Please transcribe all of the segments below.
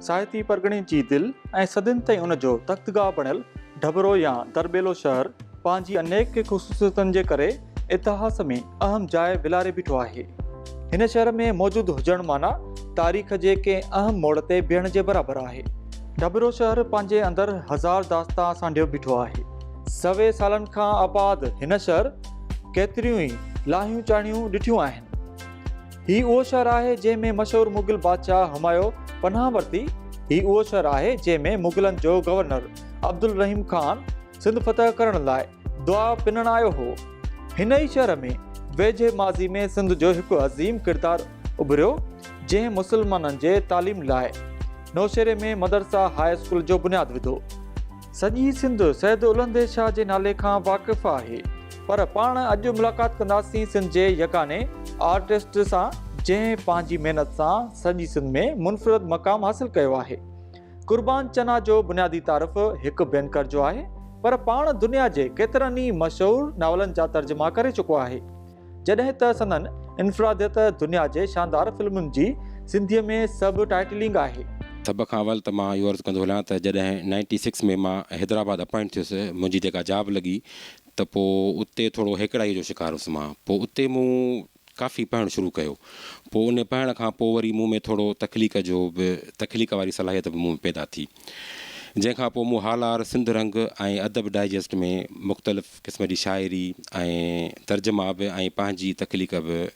ساهتي پرڳڻي جي دل ۽ صدين تائين ان جو تختگاهه بڻيل ڍٻرو يا درٻيلو شهر پنهنجي انيڪ خصوصيتن جي ڪري اتهاس ۾ اهم جاء ولاري بيٺو آهي. هن شهر ۾ موجود هجڻ معنيٰ تاريخ جي ڪنهن اهم موڙ تي بيهڻ جي برابر آهي. ڍٻرو شهر پنهنجي اندر هزار داستان سانڍيو بيٺو آهي. سوين سالن کان آباد هن شهر ڪيتريون ئي لاهيون چاڙهيون ڏٺيون آهن. هي اهو شهر آهي جنهن ۾ مشهور مغل بادشاهه همايو پناهه ورتي. هي اهو شهر آهي جنهن ۾ مغلن جو گورنر عبدالرحيم خان سنڌ فتح ڪرڻ لاء دعا پنڻ آيو هو. هن ئي شهر ۾ ويجهي ماضي ۾ سنڌ جو هڪ عظيم ڪردار اڀريو جنهن مسلمانن جي تعليم لاء نوشهري ۾ مدرسه هاء اسڪول جو بنياد وڌو. سڄي سنڌ سيد الهندي شاهه جي نالي کان واقف آهي پر پاڻ اڄ ملاقات ڪنداسين سنڌ جي يگاني آرٽسٽ سان جنهن پنهنجي محنت سان سڄي سنڌ ۾ منفرد مقام حاصل ڪيو آهي. قربان چنا جو بنيادي تعارف هڪ بينڪر جو آهي پر پاڻ دنيا جي ڪيترن ئي مشهور ناولن جا ترجما ڪري چڪو آهي. جڏهن ته سندن انفراديت دنيا جي شاندار فلمن جي سنڌيء ۾ سب ٽائٽلنگ آهي. سڀ کان اول ته مان اهو عرض ڪندو هلان ته جڏهن نائنٽي سڪس ۾ مان حيدرآباد اپائنٽ ٿيس منهنجي جيڪا جاب لڳي ته پوء اتي ٿورو هيڪڙائيء جو شڪار هوس مان پوء اتي مون ڪافي پڙهڻ شروع ڪيو پوء ان پڙهڻ کان پوء وري مون ۾ ٿورو تخليق جو به تخليق واري صلاحيت به مون ۾ پيدا ٿي جنهن کان پوء مون هالار سنڌ رنگ ۽ ادب ڊائجسٽ ۾ مختلف قسم جي شاعري ۽ ترجما به ۽ پنهنجي تخليق به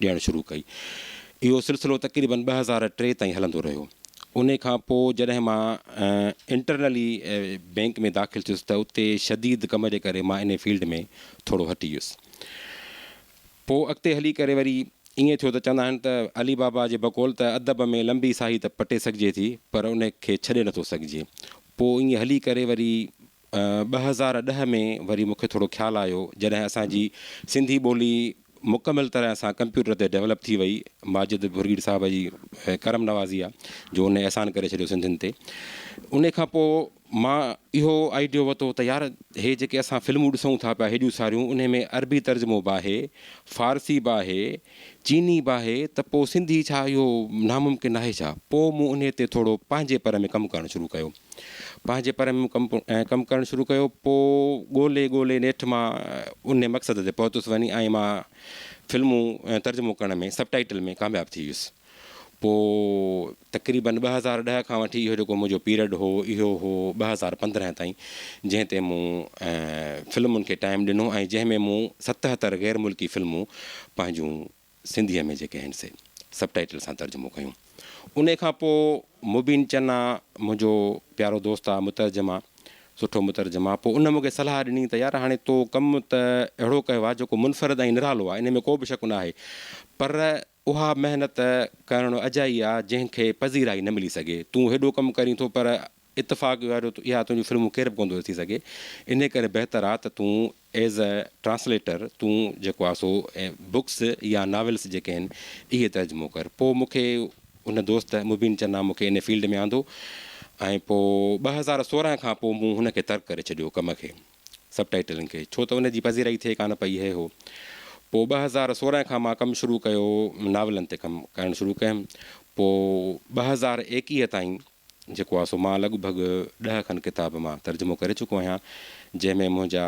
ڏيڻ شروع ڪئي. اهو سلسلو تقريباً 2003 تائين هلندو رهيو. انهي کان پوء جڏهن مان انٽرنلي بئنڪ ۾ داخل ٿيس ته اتي شديد ڪم جي ڪري مان انهي فيلڊ ۾ ٿورو هٽي ويس. پوء اڳتي هلي ڪري وري ائين ٿيو ته چوندا آهن ته علي بابا جي بقول ته ادب ۾ لنبي ساهي ته پٽي سگهجي ٿي پر انهي کي ڇڏي نٿو سگهجي. پوء ائين هلي ڪري وري 2010 ۾ وري مون کي ٿورو خيال آيو جڏهن اسان جي سنڌي ٻولي مڪمل طرح سان ڪمپيوٽر تي ڊولپ ٿي وئي ماجد ڀرڳڙي صاحب جي ڪرم نوازي آ جو ان احسان ڪري ڇڏيو سنڌين تي ان کان پوء مان اهو آئيڊيو وتو ته يار هي جيڪي اسان فلمون ڏسون ٿا پيا هيڏيون ساريون انهي ۾ عربي ترجمو به آهي فارسي به آهي چيني به آهي ته پوء سنڌي ڇا اهو ناممڪن آهي ڇا پوء مون انهي تي ٿورو پنهنجي پر ۾ ڪم ڪرڻ شروع ڪيو. پنهنجي پر ۾ ڪم ڪم ڪرڻ شروع ڪيو پوء ڳولي ڳولي نيٺ مان انهي مقصد تي پهتس وڃي ۽ مان فلمون ترجمو ڪرڻ ۾ سب ٽائيٽل ۾ ڪامياب ٿي ويس پوء تقريبن 2010 کان وٺي اهو جيڪو منهنجو پيريڊ هو اهو هو 2015 تائين جنهن تي مون فلمن کي ٽائيم ڏنو ۽ جنهن ۾ مون 77 غير ملڪي فلمون پنهنجون سنڌيء ۾ جيڪي آهن سي سب ٽائيٽل سان ترجمو ڪيون. انهيء کان پوء مبين چنا منهنجو پيارو دوست آ، مترجم آ، سٺو مترجم آ، پوء ان مون کي صلاح ڏني ته يار هاڻي تو ڪم ته اهڙو ڪيو آ جيڪو منفرد ۽ نرالو آ، انهيء ۾ ڪو به شڪ نه آهي، پر اها محنت ڪرڻ اجائي آ جنهن کي پذيرائي نه ملي سگهي. تون هيڏو ڪم ڪرين ٿو پر اتفاق اهو آهي جو اها تنهنجون فلمون ڪير به ڪونه ٿو ڏسي سگهي، انهيء ڪري بهتر آ ته تون ايز اي ٽرانسليٽر تون جيڪو آ سو بڪس يا ناولس جيڪي آهن اهي ترجمو ڪر. پوء مون کي ان دوست مبين چنا مون کي ان فيلڊ ۾ آندو ۽ پوء 2016 کان پوء مون هن کي ترڪ ڪري ڇڏيو ڪم کي سب ٽائيٽلنگ کي ڇو ته ان جي پذيرائي ٿئي ڪانه پئي هي هو. پوء 2016 کان مان ڪم شروع ڪيو ناولن تي ڪم ڪرڻ شروع ڪيم پوء 2021 تائين جيڪو آ سو مان لڳ ڀڳ ڏهه کن ڪتاب مان ترجمو ڪري چڪو آهيان، جنهن ۾ منهنجا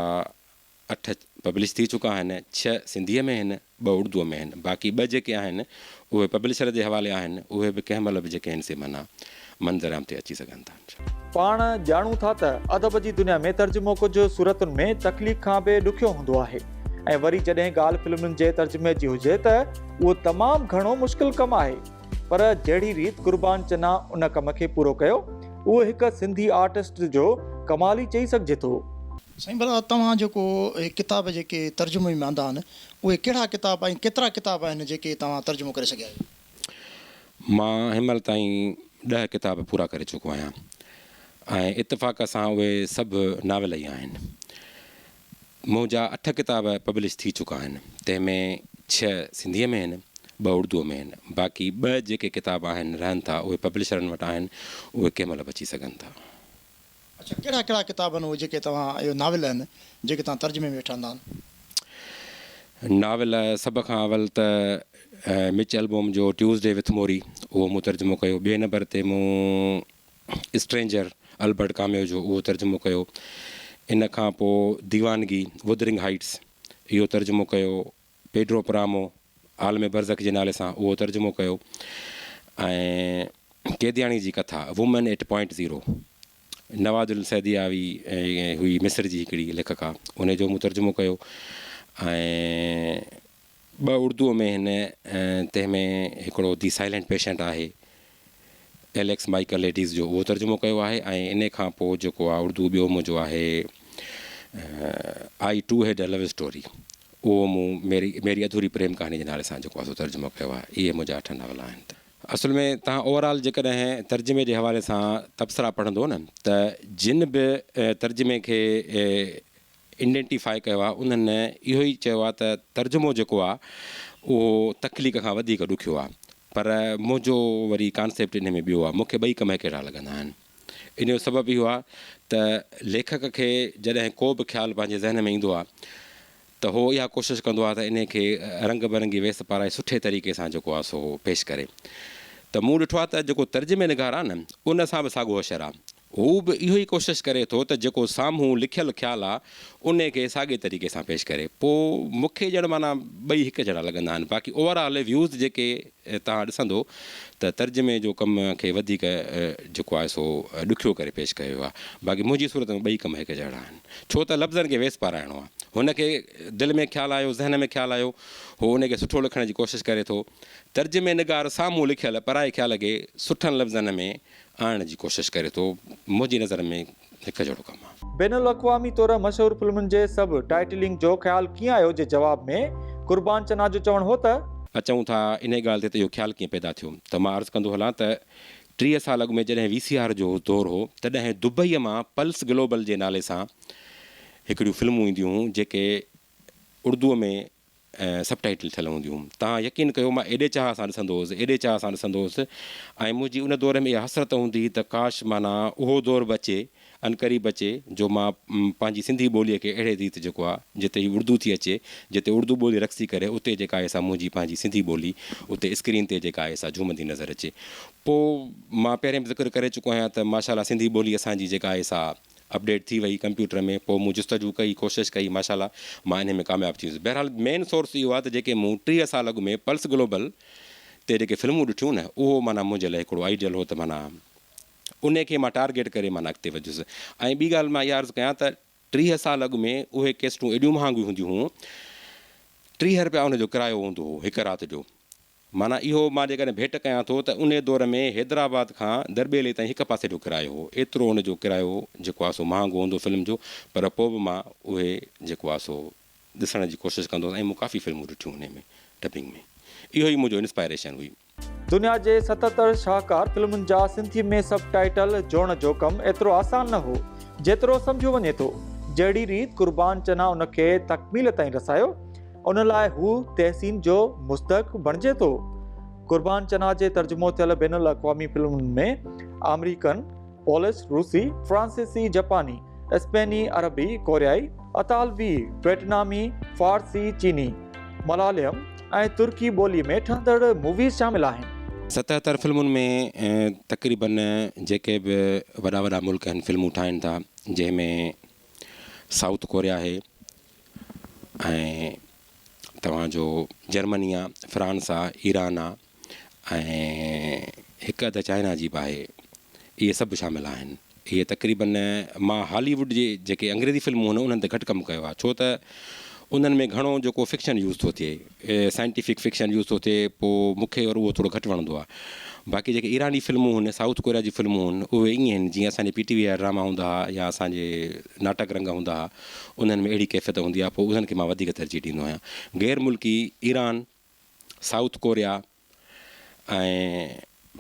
اٺ پبلش ٿي چڪا آهن، ڇهه سنڌيء ۾ آهن، ٻه اردوء ۾ آهن، باقي ٻه جيڪي آهن اهي پبلشر جي حوالي آهن، اهي به ڪنهن مهل به جيڪي آهن سي معنيٰ منظرعام تي اچي سگهن ٿا. پاڻ ڄاڻون ٿا ته ادب جي دنيا ۾ ترجمو ڪجهه صورتن ۾ تخليق کان به ڏکيو هوندو آهي ۽ وري جڏهن ڳالهه فلمن جي ترجمي جي هجي ته اهو تمام گهڻو مشڪل ڪم آهي. پر جهڙي ريت قربان چنا ان ڪم کي پورو ڪيو، اهو هڪ سنڌي آرٽسٽ جو ڪمال ئي چئي سگهجي ٿو. سائين ڀلا توهان جيڪو اهي ڪتاب جيڪي ترجمي ۾ آندا آهن، اهي ڪهڙا ڪتاب ۽ ڪيترا ڪتاب آهن جيڪي توهان ترجمو ڪري سگهيا آهيو؟ مان هن مهل تائين ڏهه ڪتاب پورا ڪري چڪو آهيان ۽ اتفاق سان اهي سڀ ناول ئي آهن. منهنجا اٺ ڪتاب پبلش ٿي چڪا آهن، تنهن ۾ ڇهه سنڌيء ۾ آهن، ٻه اردوء ۾ آهن، باقي ٻه جيڪي ڪتاب آهن رهن ٿا، اهي پبلشرن وٽ آهن، اهي ڪنهن مهل به اچي سگهن ٿا. اڇا ڪهڙا ڪهڙا ڪتاب آهن اهي جيڪي توهان اهي ناول آهن جيڪي توهان ترجمي ۾ ويٺا آندا آهن؟ ناول سڀ کان اول ته مچ البوم جو ٽيوزڊي وٿ موري اهو مون ترجمو ڪيو. ٻئي نمبر تي مون اسٽرينجر البرٽ ڪاميو جو اهو ترجمو ڪيو. ان کان پوء ديوانگي وودرنگ هائيٽس اهو ترجمو ڪيو. پيڊرو پرامو عالم برزخ جي نالي سان اهو ترجمو ڪيو ۽ قيدياڻي جي ڪٿا women eight point zero Nawad السعدياوي هئي مصر جي هڪڙي ليکڪا انهي جو مون ترجمو ڪيو ۽ ٻه اردوء ۾ هن تنهن ۾ هڪڙو the silent patient آهي ايليڪس مائيڪل ليڊيز جو اهو ترجمو ڪيو آهي ۽ انهي کان پوء جيڪو آهي اردو ٻيو منهنجو آهي I too had a love story اهو مون ميري ميري اڌوري پريم ڪهاني جي نالي سان جيڪو آهي سو ترجمو ڪيو آهي اهي منهنجا اٺ ناول آهن. اصل ۾ توهان اوور آل جيڪڏهن ترجمي جي حوالي سان تبصرا پڙهندو نه ته جن به ترجمي کي انڊينٽيفاء ڪيو آهي انهن اهو ئي چيو آهي ته ترجمو جيڪو آهي اهو تخليق کان وڌيڪ ڏکيو آهي پر منهنجو وري ڪانسيپٽ انهي ۾ ٻيو آهي مون کي ٻئي ڪم هڪ جهڙا لڳندا آهن ان جو سبب اهو آهي ته ليکڪ کي جڏهن ڪو به خيال پنهنجي ذهن ۾ ايندو آهي ته هو اها ڪوشش ڪندو آهي ته انهي کي رنگ برنگي ويس پارائي سٺي طريقي سان جيڪو آهي سو پيش ڪري ته مون ڏٺو آهي ته جيڪو ترجمي نگار آهي نه ان سان به ساڳو حشر آهي هو به اهو ئي ڪوشش ڪري ٿو ته جيڪو سامهون لکيل خيال آ، انهي کي ساڳئي طريقي سان پيش ڪري. پوء مون کي ڄڻ معنيٰ ٻئي هڪ جهڙا لڳندا آهن. باقي اوور آل ويوز جيڪي توهان ڏسندو ته ترجمي جو ڪم کي وڌيڪ جيڪو آهي سو ڏکيو ڪري پيش ڪيو ويو آهي. باقي منهنجي صورت ۾ ٻئي ڪم هڪ جهڙا آهن. ڇو ته لفظن کي ويس پارائڻو آهي. هن کي دل ۾ خيال آيو، ذهن ۾ خيال آيو، هو انهي کي سٺو لکڻ جي ڪوشش ڪري ٿو. ترجمي نگار سامهون لکيل پرائي خيال کي سٺن لفظن ۾ آڻڻ جي ڪوشش ڪري ٿو، منهنجي نظر ۾ هڪ جهڙو ڪم آ. بين الاقوامي طور مشهور فلمن جي سب ٽائٽلنگ جو خيال ڪيئن آيو جي جواب ۾ قربان چنا جو چوڻ هو ته. اچون ٿا انهي ڳالهه تي ته اهو خيال ڪيئن پيدا ٿيو ته مان عرض ڪندو هلان ته 30 سال اڳ ۾ جڏهن وي سي آر جو دور هو تڏهن دبئيء مان پلس گلوبل جي نالي سان هڪڙيون فلمون اينديون هيون جيڪي اردوء ۾ سب ٽائيٽل ٿيل هونديون هيون. توهان يقين ڪيو مان ايڏي چاهه سان ڏسندو هوس، ايڏي چاهه سان ڏسندو هوس ۽ منهنجي ان دور ۾ اها حسرت هوندي هئي ته ڪاش معنيٰ اهو دور به اچي، عنقريب اچي جو مان پنهنجي سنڌي ٻوليء کي اهڙي ريت جيڪو آ جتي هي اردو ٿي اچي، جتي اردو ٻولي رقصي ڪري اتي جيڪا آهي سا منهنجي پنهنجي سنڌي ٻولي اتي اسڪرين تي جيڪا آهي سا جهومندي نظر اچي. پوء مان پهرين به ذڪر ڪري چڪو آهيان ته ماشاء الله سنڌي ٻولي اسان جي جيڪا آهي سا اپڊيٽ ٿي وئي ڪمپيوٽر ۾ پوء مون جستجو ڪئي ڪوشش ڪئي ماشاء الله مان انهي ۾ ڪامياب ٿي ويس بهرحال مين سورس اهو آهي ته جيڪي مون 30 سال اڳ ۾ پلس گلوبل تي جيڪي فلمون ڏٺيون نه اهو معنيٰ منهنجي لاء هڪڙو آئيڊيل هو ته معنيٰ انهي کي مان ٽارگيٽ ڪري معنيٰ اڳتي وڌيس ۽ ٻي ڳالهه مان اها عرض ڪيان ته 30 سال اڳ ۾ اهي ڪيسٽون ايڏيون مهانگيون هونديون هيون 30 رپيا ان جو ڪرايو هوندو هو هڪ رات جو معنيٰ اهو مان جيڪڏهن ڀيٽ ڪيان ٿو ته انهي دور ۾ حيدرآباد کان درٻيلي تائين هڪ پاسي جو ڪرايو هو. ايترو ان جو ڪرايو جيڪو آهي سو مهانگو هوندو فلم جو پر پوء به مان اهي جيڪو آهي سو ڏسڻ جي ڪوشش ڪندو هوس ۽ مون ڪافي فلمون ڏٺيون انهي ۾ ڊبنگ ۾ اهو ئي منهنجو انسپائريشن هئي. دنيا جي 77 شاهڪار فلمن جا سنڌي ۾ سب ٽائيٽل جوڙڻ جو ڪم ايترو آسان نه هو جيترو سمجهيو وڃي ٿو. جهڙي ريت قربان چنا ان کي تڪميل تائين رسايو ان لاء هو تحسين جو مستحق بڻجي ٿو. قربان چنا جي ترجمو ٿيل بين الاقوامي فلمن ۾ آمريڪن، پولش، روسي، فرانسيسي، جپاني، اسپيني، عربي، ڪوريائي، اطالوي، ويٽنامي، فارسي، چيني، ملاليم ۽ ترڪي ٻولي ۾ ٺهندڙ موويز شامل آهن. 77 فلمن ۾ تقريبن جيڪي به وڏا وڏا ملڪ آهن فلمون ٺاهين ٿا جنهن ۾ سائوٿ ڪوريا آهي ۽ توهان جو جرمني آ، فرانس آ، ايران آ ۽ هڪ اڌ چائنا جي به آهي. اهي سڀ شامل آهن. اهي تقريبن مان هالي ووڊ جي جيڪي انگريزي فلمون هن انهن تي گهٽ ڪم ڪيو آ ڇو ته انهن ۾ گهڻو جيڪو فڪشن يوز ٿو ٿئي سائنٽيفڪ فڪشن يوز ٿو ٿئي پوء مون کي وري اهو ٿورو گهٽ وڻندو آ. باقي جيڪي ايراني فلمون هن سائوٿ ڪوريا جون فلمون هن اهي ائين آهن جيئن اسان جي پي ٽي وي جا ڊراما هوندا ها يا اسان جي ناٽڪ رنگ هوندا ها انهن ۾ اهڙي ڪيفيت هوندي آهي پوء انهن کي مان وڌيڪ ترجيح ڏيندو آهيان. غير ملڪي ايران، سائوٿ ڪوريا ۽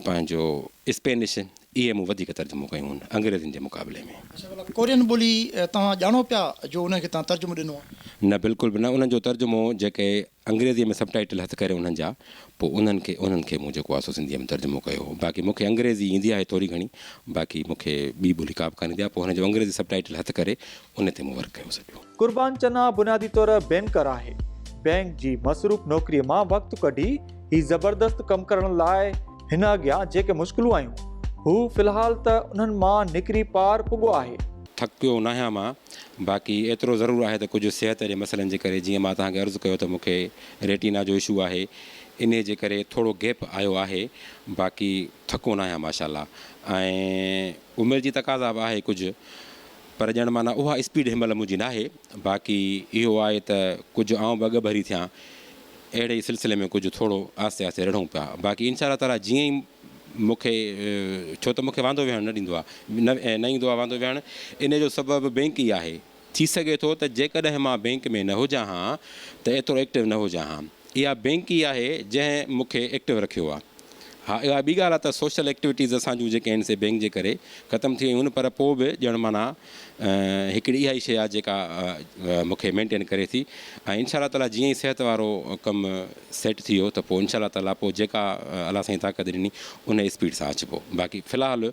پنهنجو اسپينش اهي مون وڌيڪ ترجمو ڪيون آهن انگريزين جي مقابلي ۾. اڇا ڀلا ڪورين ٻولي توهان ڄاڻو پيا جو انهن کي توهان ترجمو ڏنو آهي؟ نه بلڪل به نه انهن جو ترجمو جيڪي انگريزيء ۾ سب ٽائيٽل هٿ ڪري انهن جا پوء انهن کي انهن کي مون جيڪو آهي سو سنڌيء ۾ ترجمو ڪيو هو. باقي مون کي انگريزي ايندي آهي ٿوري گهڻي باقي مون کي ٻي ٻولي ڪا به ڪانه ايندي آهي پوء هن جو انگريزي سب ٽائيٽل هٿ ڪري ان تي مون ورڪ ڪيو سڄو. قربان چنا بنيادي طور بينڪر آهي. بينڪ جي مصروف نوڪريء مان وقت ڪڍي هي زبردست ڪم ڪرڻ لاء هن اڳيان جيڪي مشڪلون آيون، هو في الحال ته انهن مان نڪري پار پڳو آهي. ٿڪيو ناهيان مان، باقي ايترو ضرور آهي ته ڪجهه صحت جي مسئلن جي ڪري جيئن مان توهان کي عرض ڪيو ته مون کي ريٽينا جو اشو آهي انهي جي ڪري ٿورو گيپ آيو آهي باقي ٿڪو ناهيان ماشاء الله ۽ عمر جي تقاضا به آهي ڪجهه پر ڄڻ معنيٰ اها اسپيڊ هن مهل منهنجي ناهي باقي اهو آهي ته ڪجهه آئون به اڳڀري ٿيان اهڙي ئي سلسلي ۾ ڪجهه ٿورو آهستي آهستي رڙهون پيا باقي انشاء الله تعاليٰ جيئن ئي مون کي ڇو ته مون کي واندو ويهڻ نه ڏيندو آهي نه ايندو آهي واندو ويهڻ ان جو سبب بينڪ ئي آهي ٿي سگهي ٿو ته جيڪڏهن مان بينڪ ۾ نه هجان ها ته ايترو ايڪٽو نه هجان ها اها بينڪ ئي آهي جنهن مون کي ايڪٽو رکيو آهي ها اها ٻي ڳالهه آهي ته سوشل ايڪٽيوٽيز اسان جون جيڪي آهن سي بينڪ جي ڪري ختم ٿي ويون آهن پر پوء به ڄڻ معنيٰ هڪڙي اها ئي شيء آهي جيڪا مون کي مينٽين ڪري ٿي ۽ انشاء الله تعاليٰ جيئن ئي صحت وارو ڪم سيٽ ٿي ويو ته پوء انشاء الله تعاليٰ پوء جيڪا الله سائين طاقت ڏني ان اسپيڊ سان اچبو باقي في الحال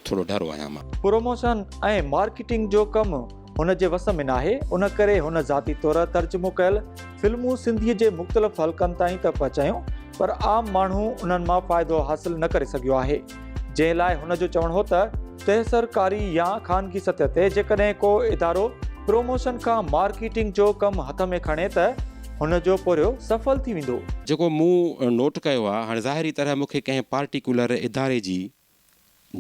ٿورو ڍرو آهيان مان. پروموشن ۽ مارڪيٽنگ جو ڪم هن جي وس ۾ ناهي، ان ڪري هن ذاتي طور ترجمو ڪيل فلمون سنڌيء جي مختلف حلقن تائين ته پهچايون پر عام ماڻهو انهن مان فائدو حاصل نه ڪري سگهيو آهي، جنهن لاء هن جو چوڻ هو ته تهه سرڪاري يا خانگي سطح تي جيڪڏهن ڪو ادارو پروموشن کان مارڪيٽنگ جو ڪم هٿ ۾ کڻي ته هن جو پورهيو سڦل ٿي ويندو. جيڪو مون نوٽ ڪيو آهي، هاڻي ظاهري طرح مون کي ڪنهن پارٽيڪيولر اداري جي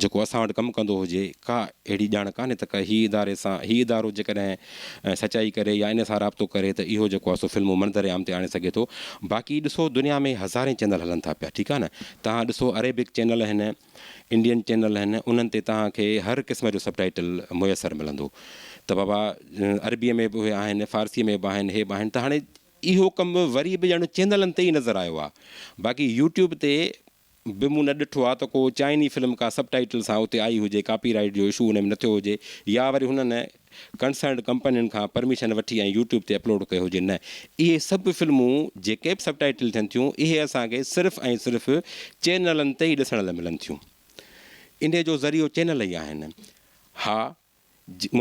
جيڪو اسان وٽ ڪم ڪندو هجي، ڪا اهڙي ڄاڻ ڪانهي ته ڪا هي اداري سان هي ادارو جيڪڏهن سچائي ڪري يا ان سان رابطو ڪري ته اهو جيڪو آهي سو فلمون منظر عام تي آڻي سگهي ٿو. باقي ڏسو دنيا ۾ هزارين چينل هلن ٿا پيا ٺيڪ آهي نه توهان ڏسو عريبڪ چينل آهن انڊين چينل آهن انهن تي توهان کي هر قسم جو سب ٽائيٽل ميسر ملندو ته بابا عربي ۾ به اهي آهن فارسي ۾ به آهن هي به آهن ته هاڻي اهو ڪم وري به ڄڻ چينلن تي ئي نظر آيو آهي باقي يوٽيوب تي به مون نه ڏٺو آ ته ڪو چائني فلم ڪا سب ٽائيٽل سان اتي آئي هجي ڪاپي رائيٽ جو اشو ان ۾ نه ٿيو هجي يا وري هنن ڪنسرنڊ ڪمپنين کان پرميشن وٺي ۽ يوٽيوب تي اپلوڊ ڪيو هجي نه اهي سڀ فلمون جيڪي به سب ٽائيٽل ٿين ٿيون اهي اسان کي صرف ۽ صرف چينلن تي ئي ڏسڻ لاء ملن ٿيون انهي جو ذريعو چينل ئي آهن ها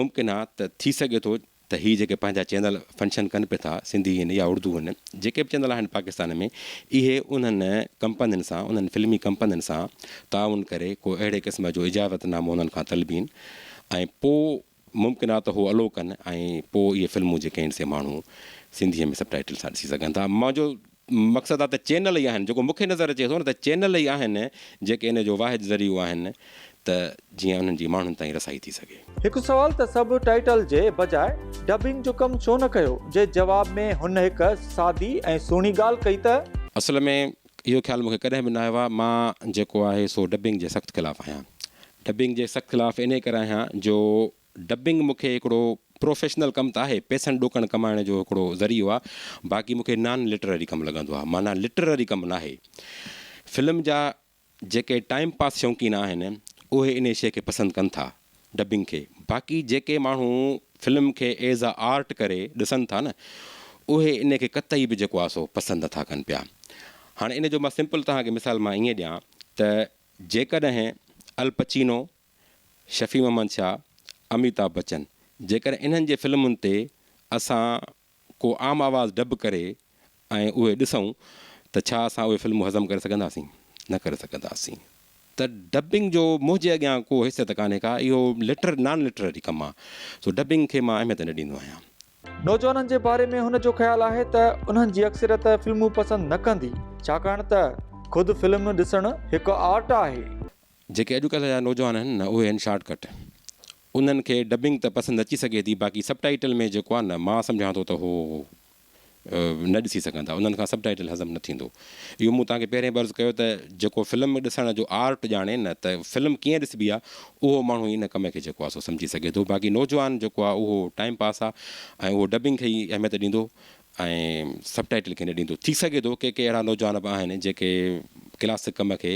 ممڪن آ ته ٿي سگهي ٿو ته هي جيڪي پنهنجا چينل فنڪشن ڪن پي ٿا سنڌي هن يا اردو هن جيڪي به چينل آهن پاڪستان ۾ اهي انهن ڪمپنين سان انهن فلمي ڪمپنين سان تعاون ڪري ڪو اهڙي قسم جو اجازت نامو انهن کان طلبين ۽ پو ممڪن آ ته هو الو ڪن ۽ پو اهي فلمون جيڪي آهن سي ماڻهو سنڌي ۾ سب ٽائيٽل سان ڏسي سگهن ٿا منهنجو مقصد آ ته چينل ئي آهن جيڪو مونکي نظر اچي ٿو نه ته چينل ئي آهن جيڪي ان جو واحد ذريعو آهن ته جيئن انهن جي ماڻهن تائين رسائي ٿي سگهي. هڪ سوال ته سب ٽائيٽل جي بجاء ڊبنگ جو ڪم ڇو نه ڪيو جي جواب ۾ هن هڪ سادي ۽ سهڻي ڳالهه ڪئي ته. اصل ۾ اهو خيال مونکي ڪڏهن به نه آيو آ مان جيڪو آهي سو ڊبنگ جي سخت خلاف آهيان ڊبنگ جي سخت خلاف انهي ڪري آهيان جو ڊبنگ مون کي هڪڙو پروفيشنل ڪم ته آهي، پئسن ڏوڪڙ ڪمائڻ جو هڪڙو ذريعو آهي، باقي مون کي نان لٽرري ڪم لڳندو آهي، معنيٰ لٽرري ڪم ناهي. فلم جا جيڪي ٽائيم پاس شوقين آهن، اهي انهي شيء کي پسند ڪن ٿا، ڊبنگ کي، باقي جيڪي ماڻهو فلم کي ايز آ آرٽ ڪري ڏسن ٿا نه، اهي انهي کي قطعي به جيڪو آهي سو پسند نٿا ڪن پيا. هاڻي ان جو مان سمپل توهان کي مثال مان ائين ڏيان ته جيڪڏهن الپچينو شفيع محمد شاهه، اميتاڀ بچن جيڪڏهن انهن جي فلمن تي اسان ڪو عام آواز ڊب ڪري ۽ اهي ڏسون ته ڇا اسان اهي فلمون هضم ڪري سگهنداسين؟ نه ڪري سگهنداسين ته ڊبنگ جو منهنجي اڳيان ڪو حيثيت ڪانهي ڪا اهو لٽر نان لٽرري ڪم آهي سو ڊبنگ کي مان اهميت نه ڏيندو آهيان. نوجوانن جي باري ۾ هن جو خيال آهي ته انهن جي اڪثريت فلمون پسند نه ڪندي ڇاڪاڻ ته خود فلم ڏسڻ هڪ آرٽ آهي. جيڪي اڄڪلهه جا نوجوان آهن نه اهي آهن شارٽ ڪٽ انهن کي ڊبنگ ته پسند اچي سگهي ٿي باقي سب ٽائيٽل ۾ جيڪو آهي نه مان سمجهان ٿو ته هو نه ڏسي سگهندا انهن کان سب ٽائيٽل هضم نه ٿيندو اهو مون توهان کي پهرين به عرض ڪيو ته جيڪو فلم ڏسڻ جو آرٽ ڄاڻي نه ته فلم ڪيئن ڏسبي آهي اهو ماڻهو ئي ان ڪم کي جيڪو آهي سو سمجهي سگهي ٿو باقي نوجوان جيڪو آهي اهو ٽائيم پاس آهي ۽ اهو ڊبنگ کي ئي اهميت ڏيندو ۽ سب ٽائيٽل کي نه ڏيندو. ٿي سگهي ٿو ڪي ڪي اهڙا نوجوان به آهن جيڪي ڪلاسڪ ڪم کي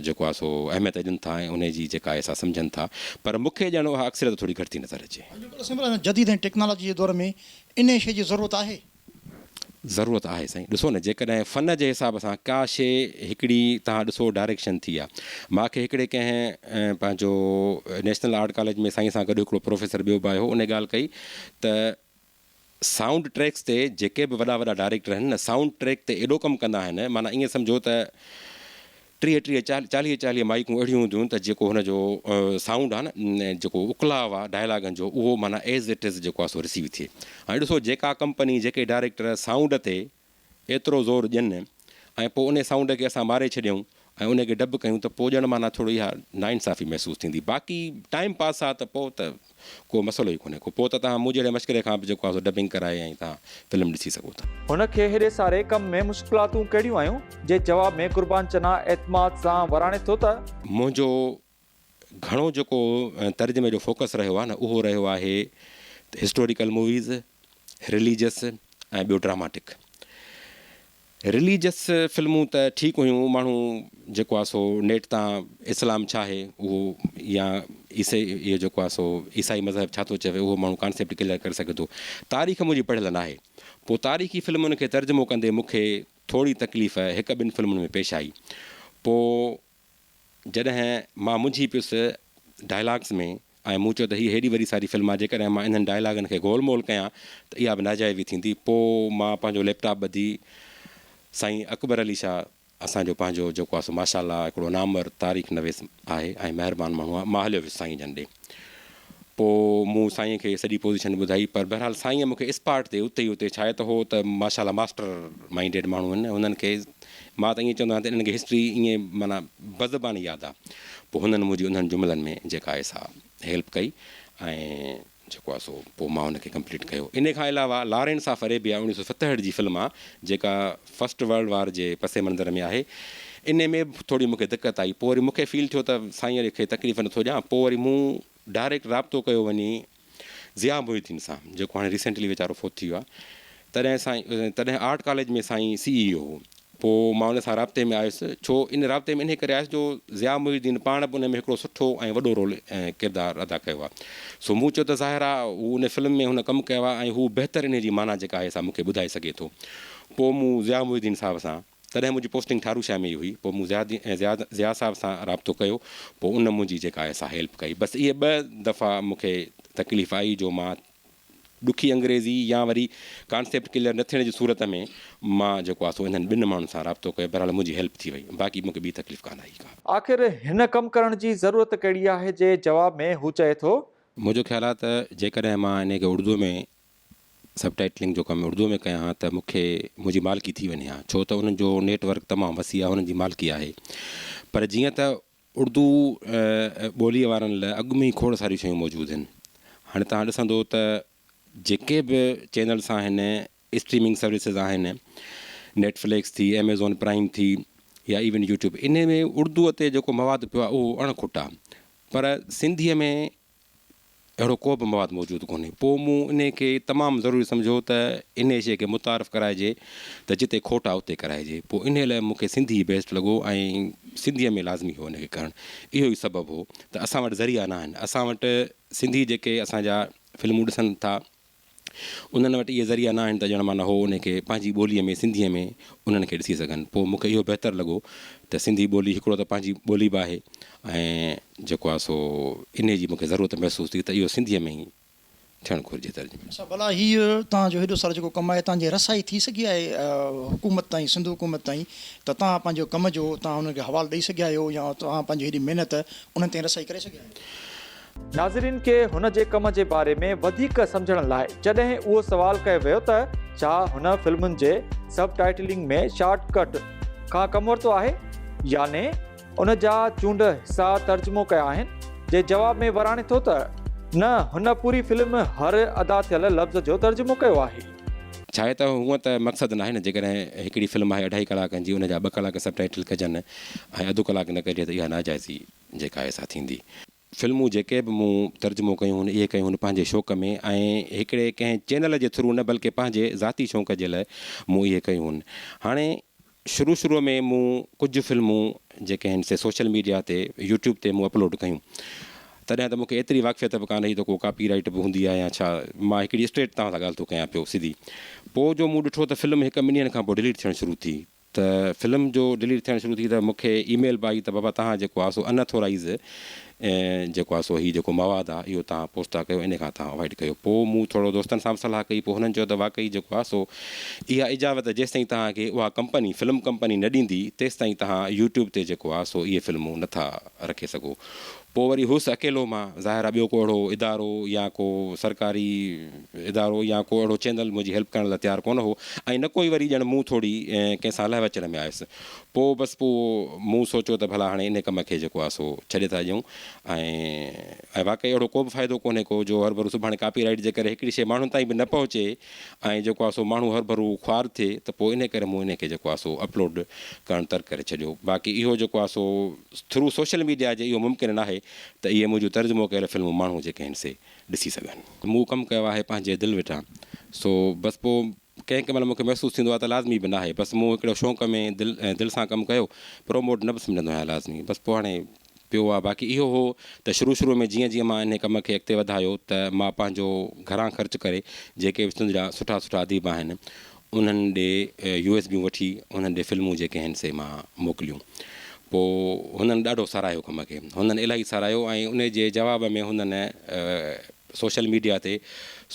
جيڪو آهي سو اهميت ڏين ٿا ۽ انهي جي جيڪا آهي سا سمجهن ٿا پر مون کي ڄڻ اها اڪثريت ٿوري گهٽ ٿي نظر اچي. اڄڪلهه سائين ڀلا جديد ۽ ٽيڪنالاجي جي دور ۾ انهي شيء جي ضرورت آهي؟ ضرورت آهي سائين ڏسو نه جيڪڏهن فن جي حساب سان ڪا شيء هڪڙي توهان ڏسو ڊائريڪشن ٿي آ مان کي هڪڙي ڪنهن پنهنجو نيشنل آرٽ ڪاليج ۾ سائين سان گڏ هڪڙو پروفيسر ٻيو به آيو هو انهي ڳالهه ڪئي ته. سائونڊ ٽريڪس تي جيڪي به وڏا وڏا ڊائريڪٽر آهن نه سائونڊ ٽريڪ تي ايڏو ڪم ڪندا آهن معنيٰ ائين سمجهو ته ٽيهه ٽيهه چاليهه چاليهه مائيڪون اهڙيون هونديون آهن ته جيڪو هن جو سائونڊ آهي نه جيڪو اڪلاء آهي ڊائلاگن جو اهو معنيٰ ايز it از جيڪو آهي سو رسيو ٿئي. هاڻي ڏسو جيڪا ڪمپني جيڪي ڊائريڪٽر سائونڊ تي ايترو زور ڏين ۽ پوء انهي سائونڊ کي اسان ماري ڇڏيون ۽ انهي کي ڊب ڪيون ته پوء ڄڻ معنيٰ ٿورو اها ناانصافي محسوس ٿيندي باقي ٽائيم پاس آ ته پوء ته ڪو مسئلو ئي ڪونهي ڪو پوء ته توهان مون جهڙي مشڪري کان به جيڪو آ سو ڊبنگ ڪرائي ۽ توهان فلم ڏسي سگهو ٿا. هن کي هيڏي ساري ڪم ۾ مشڪلاتون ڪهڙيون آيون؟ جي جواب ۾ قربان چنا اعتماد سان وراڻي ٿو ته. منهنجو گهڻو جيڪو ترجمي جو فوڪس رهيو آ نه اهو رهيو آهي هسٽوريڪل موويز، رليجس ۽ ٻيو ڊراماٽڪ. رليجس فلمون ته ٺيڪ هيون ماڻهو جيڪو آ سو نيٽ تان اسلام ڇا آهي اهو يا عيسي اهو جيڪو آ سو عيسائي مذهب ڇا ٿو چوي اهو ماڻهو ڪانسيپٽ ڪليئر ڪري سگهي ٿو. تاريخ منهنجي پڙهيل ناهي پوء تاريخي فلمن کي ترجمو ڪندي مون کي ٿوري تڪليف هڪ ٻن فلمن ۾ پيش آئي پوء جڏهن مان منجهي پيس ڊائلاگس ۾ ۽ مون چيو ته هيء هيڏي وڏي ساري فلم آهي جيڪڏهن مان انهن ڊائلاگن کي گول مول ڪيان ته اها به ناجائزي ٿيندي. پوء مان پنهنجو ليپ ٽاپ ٻڌي سائين اڪبر علي شاهه اسان جو پنهنجو جيڪو آهي سو ماشاء الله هڪڙو نامور تاريخ نويس آهي ۽ مهربان ماڻهو آهي مان هليو ويس سائين جن ڏي. پوء مون سائين کي سڄي پوزيشن ٻڌائي پر بهرحال سائينء مون کي اسپاٽ تي اتي ئي اتي ڇاهي ته هو ته ماشاء الله ماسٽر مائينڊيڊ ماڻهو آهن هنن کي مان ته ائين چوندو آهيان ته انهن کي هسٽري ائين معنيٰ بزبان ياد آهي پوء هنن منهنجي انهن جملن ۾ جيڪا آهي سا هيلپ ڪئي ۽ جيڪو آهي سو پوء مان ان کي ڪمپليٽ ڪيو ان کان علاوه لارينس آف اريبيا 1967 جي فلم آهي جيڪا فرسٽ ورلڊ وار جي پس منظر ۾ آهي ان ۾ به ٿوري مون کي دقت آئي پوء وري مون کي فيل ٿيو ته سائين کي تڪليف نٿو ڏيان پوء وري مون ڊائريڪٽ رابطو ڪيو وڃي ضياء محي الدين سان جيڪو هاڻي ريسينٽلي ويچارو فوت ٿي ويو آهي تڏهن سائين تڏهن آرٽ ڪاليج ۾ سائين سي اي او هو پوء مان ان سان رابطي ۾ آيس ڇو ان رابطي ۾ انهي ڪري آيس جو ضياء محي الدين پاڻ به ان ۾ هڪڙو سٺو ۽ وڏو رول ڪردار ادا ڪيو آهي سو مون چيو ته ظاهر آهي هو ان فلم ۾ هن ڪم ڪيو آهي ۽ هو بهتر انهي جي معنيٰ جيڪا آهي سا مون کي ٻڌائي سگهي ٿو پوء مون ضياء محي الدين صاحب سان تڏهن منهنجي پوسٽنگ ٺارو شاهه ۾ ئي هئي، پوء مون ضياء ضياء صاحب سان رابطو ڪيو، پوء ان منهنجي جيڪا آهي سا هيلپ ڪئي. بس اهي ٻه دفعا مون کي تڪليف آئي جو مان ڏکي انگريزي يا وري ڪانسيپٽ ڪليئر نه ٿيڻ جي صورت ۾ مان جيڪو آهي سو انهن ٻن ماڻهن سان رابطو ڪيو، بهرحال منهنجي هيلپ ٿي وئي، باقي مون کي ٻي تڪليف ڪانه آئي ڪا. آخر هن ڪم ڪرڻ جي ضرورت ڪهڙي آهي جي جواب ۾ هو چئي ٿو. منهنجو خيال آهي ته جيڪڏهن مان انهي کي اردوء ۾ سب ٽائيٽلنگ جو ڪم اردوء ۾ ڪيان ها ته مون کي منهنجي مالڪي ٿي وڃي ها ڇو ته انهن جو نيٽ ورڪ تمام وسيع آهي انهن جي مالڪي آهي پر جيئن ته اردو ٻوليء وارن لاء اڳ ۾ ئي کوڙ ساريون شيون موجود آهن هاڻي توهان ڏسندو ته جيڪي به چينلس آهن اسٽريمنگ سروسز آهن نيٽ فلڪس ٿي ايميزون پرائم ٿي يا ايون يوٽيوب انهي ۾ اردوء تي جيڪو مواد پيو آهي اهو اڻ کٽ آهي پر سنڌيء ۾ اهڙو ڪو به مواد موجود ڪونهي. پوء مون انهي کي تمام ضروري سمجهيو ته انهي شيء کي متعارف ڪرائجي ته جتي کوٽ آهي اتي ڪرائجي. پوء انهي لاء مون کي سنڌي ئي بيسٽ لڳو ۽ سنڌيء ۾ لازمي هو ان کي ڪرڻ. اهو ئي سبب هو ته اسان وٽ ذريعا ناهن. اسان وٽ سنڌي جيڪي اسان جا فلمون ڏسن ٿا. انهن وٽ اهي ذريعا نه آهن ته ڄڻ معنيٰ هو انهي کي پنهنجي ٻوليء ۾ سنڌيء ۾ انهن کي ڏسي سگهن. پوء مون کي اهو بهتر لڳو ته سنڌي ٻولي هڪڙو ته پنهنجي ٻولي به آهي ۽ جيڪو آهي سو انهي جي مون کي ضرورت محسوس ٿي ته اهو سنڌيء ۾ ئي ٿيڻ گهرجي ترجمو. اڇا ڀلا هيء توهان جو هيڏو سارو جيڪو ڪم آهي توهان جي رسائي ٿي سگهي آهي حڪومت تائين سنڌ حڪومت تائين ته توهان پنهنجو ڪم جو توهان انهن کي حوالو ڏئي سگهيا آهيو يا توهان پنهنجي هيڏي محنت انهن تائين رسائي ڪري سگهيا آهيو؟ ناظرين کي هن جي ڪم جي باري ۾ وڌيڪ سمجهڻ لاء جڏهن اهو سوال ڪيو ويو ته ڇا هن فلمن جي سب ٽائيٽلنگ ۾ شارٽ ڪٽ کان ڪم ورتو آهي يعني ان جا چونڊ حصا ترجمو ڪيا آهن جي جواب ۾ وراڻي ٿو ته نه هن پوري فلم هر ادا ٿيل لفظ جو ترجمو ڪيو آهي. ڇاهي ته هونء ته مقصد ناهي نه جيڪڏهن هڪڙي فلم آهي اڍائي ڪلاڪن جي ان جا ٻه ڪلاڪ سب ٽائيٽل ڪجن ۽ اڌ ڪلاڪ نه ڪجي ته اها ناجائزي جيڪا آهي سا ٿيندي. فلمون جيڪي به مون ترجمو ڪيون هن اهي ڪيون هن پنهنجي شوق ۾ ۽ هڪڙي ڪنهن چينل جي ٿرو نه بلڪه پنهنجي ذاتي شوق جي لاء مون اهي ڪيون هن. هاڻي شروع شروع ۾ مون ڪجهه فلمون جيڪي هن سي سوشل ميڊيا تي يوٽيوب تي مون اپلوڊ ڪيون تڏهن ته مون کي ايتري واقفيت به ڪانه هئي ته ڪو ڪاپي رائيٽ به هوندي آهي يا ڇا مان هڪڙي اسٽريٽ توهان سان ڳالهه ٿو ڪيان پيو سڌي پوء جو مون ڏٺو ته فلم هڪ ٻن ڏينهن کان پوء ڊليٽ ٿيڻ شروع ٿي. ته فلم جو ڊليٽ ٿيڻ شروع ٿي ته مون کي اي ميل به آئي ته بابا توهان جيڪو آهي سو ان اٿورائيز جيڪو آهي سو هي جيڪو مواد آهي اهو توهان پوسٽ ٿا ڪيو ان کان توهان اوائڊ ڪيو پوء مون ٿورو دوستن سان به صلاح ڪئي پوء هنن چيو ته واقعي جيڪو آهي سو اها اجازت جيستائين توهان کي اها ڪمپني فلم ڪمپني نه ڏيندي تيستائين توهان يوٽيوب تي جيڪو آهي سو اهي فلمون نه ٿا رکي سگهو پوء وري هوس اڪيلو مان ظاهر آهي ٻيو ڪو اهڙو ادارو يا ڪو سرڪاري ادارو يا ڪو اهڙو چينل منهنجي هيلپ ڪرڻ لاء تيار ڪونه هو ۽ نه ڪوئي وري ڄڻ مون ٿوري ڪنهن سان لهه وچڙ ۾ آيس. پوء بس پوء مون سوچيو ته ڀلا هاڻي انهي ڪم کي جيڪو آهي سو ڇڏي ٿا ڏيون ۽ ۽ واقعي اهڙو ڪو به فائدو ڪونهي ڪو جو هرڀرو سڀاڻي ڪاپي رائيٽ جي ڪري هڪڙي شيء ماڻهن تائين به نه پهچي ۽ جيڪو آهي سو ماڻهو هرڀرو خوار ٿئي ته پوء انهي ڪري مون انهي کي جيڪو آهي سو اپلوڊ ڪرڻ ترڪ ڪري ڇڏيو باقي اهو جيڪو آهي سو ٿرو سوشل ميڊيا جي اهو ممڪن ناهي ته اهي منهنجون ترجمو ڪيل فلمون ماڻهو جيڪي آهن سي ڏسي سگهن. مون ڪم ڪيو آهي پنهنجي دل وٽان سو بس پوء ڪنهن ڪنهن مهل مون کي محسوس ٿيندو آهي ته لازمي به ناهي بس مون هڪڙو شوق ۾ دل دل سان ڪم ڪيو پروموٽ نه به سمجهندو آهيان لازمي بس پوء هاڻي پيو آهي باقي اهو هو ته شروع شروع ۾ جيئن جيئن مان انهي ڪم کي اڳتي وڌايو ته مان پنهنجو گهران خرچ ڪري جيڪي به سنڌ جا سٺا سٺا اديب آهن انهن ڏي يو ايس بيون وٺي انهن ڏي فلمون جيڪي آهن سي مان موڪليون. پوء هنن ڏاڍو ساراهيو ڪم کي. هنن الاهي ساراهيو ۽ انهي جي جواب ۾ هنن سوشل ميڊيا تي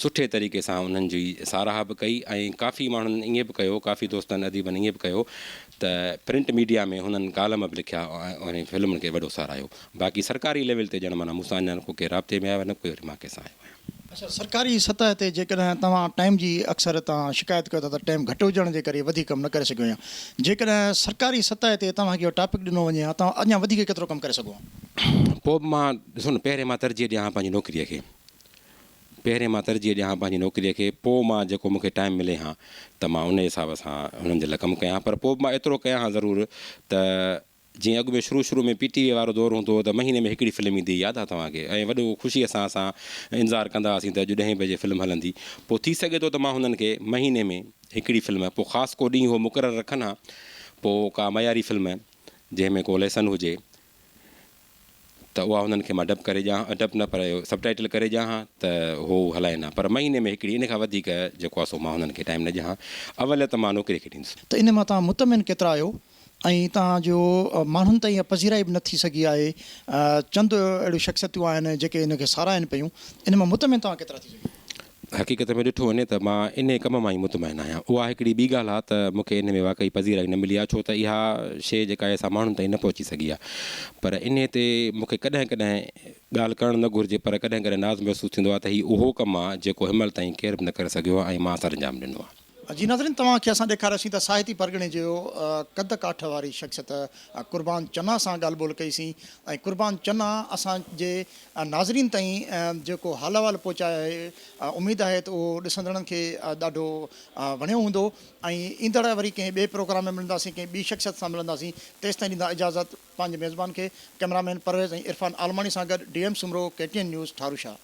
سٺي طريقي سان انهن جي ساراهه به ڪئي ۽ ڪافي ماڻهن ائين به ڪيو ڪافي دوستن اديبن ائين به ڪيو ته پرنٽ ميڊيا ۾ هنن ڪالم به لکيا ۽ انهي فلمن کي وڏو ساراهيو. باقي سرڪاري ليول تي ڄڻ معنيٰ مون سان اڃا نه ڪو ڪير رابطي ۾ آيو آهي نه ڪوئي وري مان ڪنهن سان آيو آهيان. اڇا سرڪاري سطح تي جيڪڏهن توهان ٽائيم جي اڪثر توهان شڪايت ڪيو ٿا ته ٽائيم گهٽ هجڻ جي ڪري وڌيڪ ڪم نه ڪري سگهيو آهيان جيڪڏهن سرڪاري سطح تي توهان کي اهو ٽاپڪ ڏنو وڃي ها توهان اڃا وڌيڪ ڪيترو ڪم ڪري سگهو ها؟ پوء به مان ڏسو نه پهرين مان ترجيح ڏيان ها پنهنجي نوڪريء کي پهرين مان ترجيح ڏيان ها پنهنجي نوڪريء کي پوء مان جيڪو مون کي ٽائيم ملي ها ته مان ان حساب سان انهن جي لاء ڪم ڪيان ها پر پوء به مان ايترو ڪيان ها ضرور ته جيئن اڳ ۾ شروع شروع ۾ پي ٽي وي وارو دور هوندو هو ته مهيني ۾ هڪڙي فلم ايندي هئي ياد آ توهان کي ۽ وڏو خوشيء سان اسان انتظار ڪندا هئاسين ته اڄ ڏهين بجي فلم هلندي پوء ٿي سگهي ٿو ته مان هنن کي مهيني ۾ هڪڙي فلم پوء خاص ڪو ڏينهن هو مقرر رکن ها پوء ڪا معياري فلم جنهن ۾ ڪو ليسن هجي ته اها هنن کي مان ڊب ڪري ڏيان ها، ڊب نه پر سب ٽائيٽل ڪري ڏيان ها ته هو هلائين ها پر مهيني ۾ هڪڙي ان کان وڌيڪ جيڪو آهي سو مان هنن کي ٽائيم نه ڏيان ها، اوليت مان نوڪري کي ڏيندس. ته ان مان توهان مطمئن ڪيترا آهيو ۽ توهان جو ماڻهن تائين اها پذيرائي به نه ٿي سگهي آهي، چند اهڙيون شخصيتون آهن جيڪي ان کي ساراهين پيون، ان مان مطمئن توهان ڪيترا ٿي سگهيا؟ حقيقت ۾ ڏٺو وڃي ته مان انهي ڪم مان ئي مطمئن آهيان. اها هڪڙي ٻي ڳالهه آهي ته مون کي انهي ۾ واقعي پذيرائي نه ملي آهي ڇو ته اها شيء جيڪا آهي سا ماڻهن تائين نه پهچي سگهي آهي. پر انهي تي مون کي ڪڏهن ڪڏهن ڳالهه ڪرڻ نه گهرجي پر ڪڏهن ڪڏهن ناز محسوس ٿيندو آهي ته هي اهو ڪم آهي جيڪو هن مهل تائين ڪير به نه ڪري سگهيو آهي ۽ مان سرانجام ڏنو آهي. جي ناظرين توهان کي اسان ڏيکاريوسين ته ساهتي پرڳڻي جو قد ڪاٺ واري شخصيت قربان چنا سان ڳالهه ٻولهه ڪئي سين ۽ قربان چنا اسان جي ناظرين تائين جيڪو حال احوال پهچايو آهي اميد آهي ته اهو ڏسندڙن کي ڏاڍو وڻيو هوندو ۽ ايندڙ وري ڪنهن ٻئي پروگرام ۾ ملنداسين ڪنهن ٻي شخصيت سان ملنداسين تيستائين ڏيندا اجازت پنهنجي ميزبان کي ڪئميرا مين پرويز ۽ عرفان عالماڻي سان گڏ D M Soomro K T N news Tharushah.